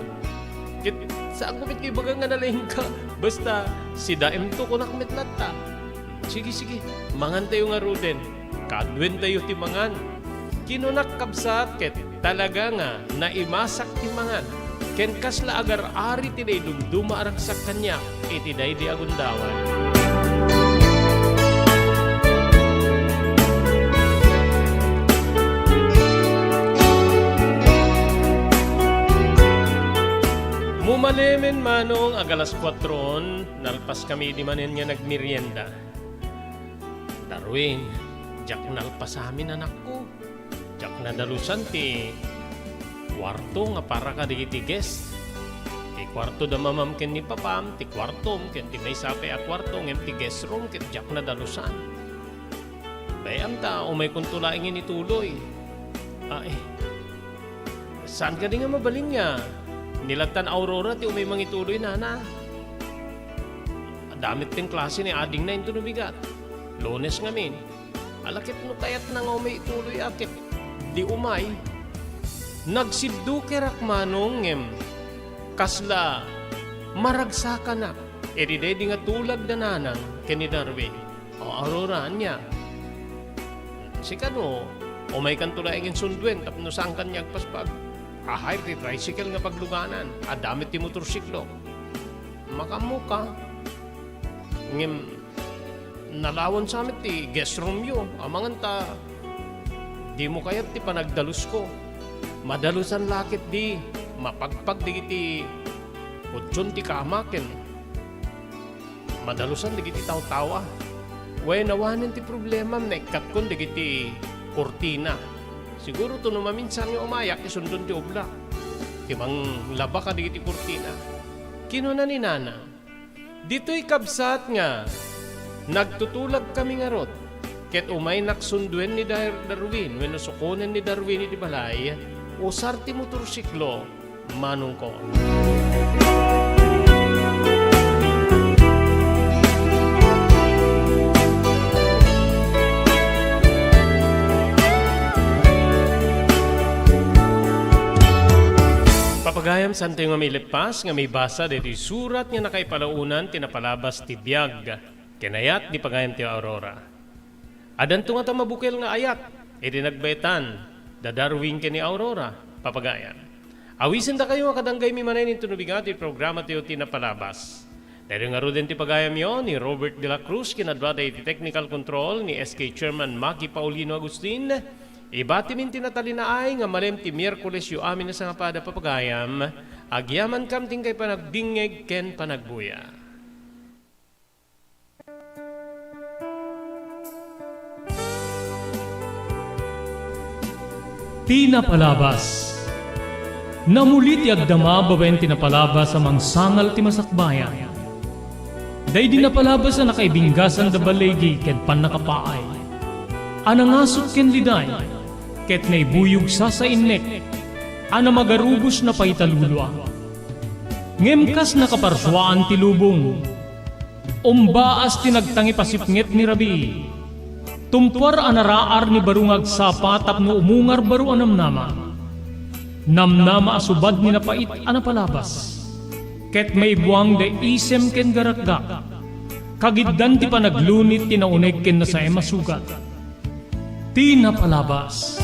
ket saanko met nga ibaga nga nalaingka. Basta, sidaemto, kunak met latta. Sige, sige, mangantayo ngaruden. Kaduentayo ti mangan. Kinunak, kabsat, ket talaga nga naimasak ti mangan. Ken kasla agar-ari ti naidumduma a ragsak kaniak iti daydi a gundawan. Mumalemen, Manong, ag alas kuatron, nalpaskami idi manen nga nagmerienda. Darwin, diak nalpasamin, anakko. Diak nadalusan ti kuarto nga para kadagiti guest. Ti kuarto da mamam ken ni papam, ti kuartom, ken ti maysa pay a kuarto, ngem ti guest room ket diak nadalusan. Bay-am ta umaykonto laengen ituloy. Ay, saan kadi nga mabalin nga ni lattan Aurora ti umay mangituloy, Nana? Adda met ti klase ni adingna inton umigat. Lunes ngamin. Ala ket no kayatna nga umay ituloy a ket di umay. Nagsiddukerak, Manong, ngem kasla maragsakanak iti daydi nga tulag da Nanang ken ni Darwin. O, Aurora, ania? Sika no, umaykanto laengen sunduen tapno saankan nga agpaspag. Ahay ti tricycle nga pagluganan, adda met ti motorsiklo. Makaammoka. Ngem, nalawan sa met ti guest roomyo, amangan ta dimo kayat ti panagdalusko. Madalusan la ketdi, mapagpag dagiti udjon ti kama ken madalusan dagiti tawtawa. Wen, awanen ti problemam, naikkatkon dagiti kurtina. Siguro, no maminsan nga umayak, isundon ti ubla. Ti manglaba kadagiti kurtina. Kinuna ni Nana, "Ditoy, kabsat, nga nagtutulagkami ngarud, ket umaynak sunduen ni Dar-, Darwin, wenno sukonen ni Darwin iti balay, usar ti motorsiklo, manongko." Papagayam, saantayo nga maileppas nga maibasa daytoy surat nga nakaipalaonan ti napalabas ti biag ken ayat ni pagayamtayo Aurora. Addanto ngata mabukel nga ayat iti nagbaetan da Darwin ken ni Aurora, papagayam. Awisendakayo nga kadanggaymi manen inton umigat ti programatayo ti napalabas. Daytoy ngaruden ti pagayamyo ni Robert de la Cruz, kinaduada iti technical control ni S K Chairman Maki Paulino Agustin. Ibatimin ti natalinaay nga malem ti Miyerkulesyo amin a sangapada, papagayam. Agyamankam ti inkay panagdingngeg ken panagbuya. Ti napalabas. Namuli ti agdama babaen ti napalabas a mangsangal ti masakbayan. Daydi napalabas a nakaibinggasan da baligi ken pannakapaay, a nangasut ken liday, ket naibuyog sasainnek, a namagarubos napaitalulua. Ngem kas nakaparsuaan ti lubong, umbaas ti nagtangipasipnget ni rabii. Tumpuar a naraar ni baro nga agsapa tapno umungar baro a namnama. Namnama a subad ni napait a napalabas. Ket maibuang da isem ken garakgak. Kagiddan ti panaglunit ti nauneg ken nasaem a sugat. Ti napalabas.